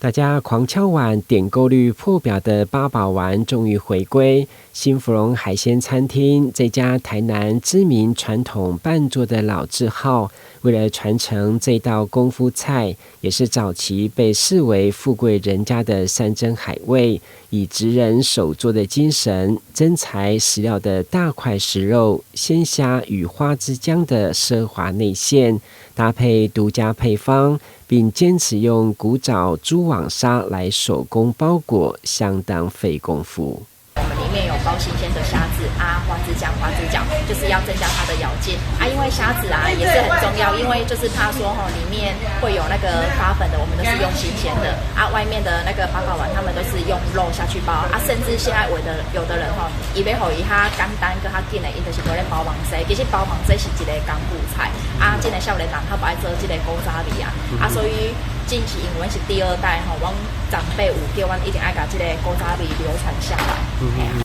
大家狂敲碗點購率破表的八寶丸終於回歸。新福榮海鮮餐廳這家台南知名傳統辦桌的老字號，為了傳承這道功夫菜，也是早期被視為富貴人家的山珍海味，以職人手作的精神，真材實料的大塊食肉、鮮蝦與花枝漿的奢華內餡，搭配獨家配方，並堅持用古早蛛網紗來手工包裹，相當費功夫。我們裡面有包新鮮的蝦子啊，花枝漿、花枝餃，就是要增加它的咬勁啊。因為蝦子啊也是很重要，因為就是怕說吼裡面會有那個發粉的，我們都是用新鮮的啊。外面的那個八寶丸，他們都是用肉下去包啊。甚至現在有的人吼，伊欲予伊較簡單，閣較緊的，伊就是閣咧包網絲。其實包網絲是一個功夫菜啊。這个少年人較無愛做這个古早味啊啊，所以近期因為阮是第二代吼，阮長輩有叫阮一定愛共這个古早味流傳下來。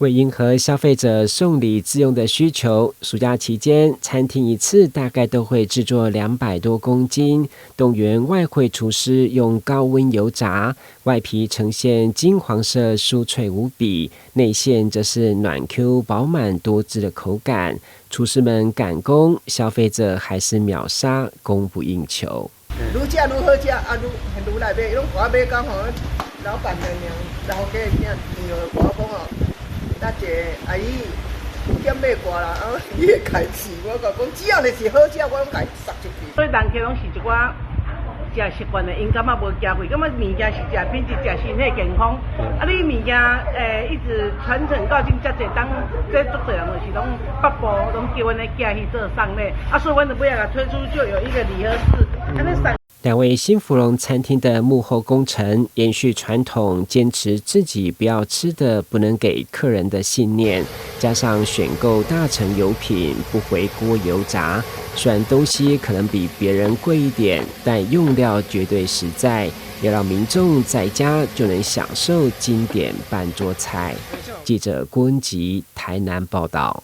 為迎合消費者送禮自用的需求，暑假期間，餐廳一次大概都會製作200多公斤，動員外燴廚師用高溫油炸，外皮呈現金黃色，酥脆無比，內餡則是軟 Q 飽滿多汁的口感。廚師們趕工，消費者還是秒殺，供不應求。愈食愈好食，啊愈愈來買，攏共我買講吼，老闆娘老家的囝娘共我講吼，搭一個阿姨減買掛啦，啊，伊會開始，我共講，只要你是好食，我攏共伊殺出去。所以人客攏是一寡食習慣的，𪜶感覺無驚貴，感覺物件是食品質、食身體健康。啊，你物件一直傳承到今遮濟當，這足濟人就是攏北部攏叫阮咧寄去做送禮，啊，所以阮就尾仔共推出就有一個禮盒式，按呢送。兩位新福榮餐廳的幕後功臣，延續傳統，堅持自己不要吃的不能給客人的信念，加上選購大成油品，不回鍋油炸。雖然東西可能比別人貴一點，但用料絕對實在，要讓民眾在家就能享受經典辦桌菜。記者郭文吉台南報道。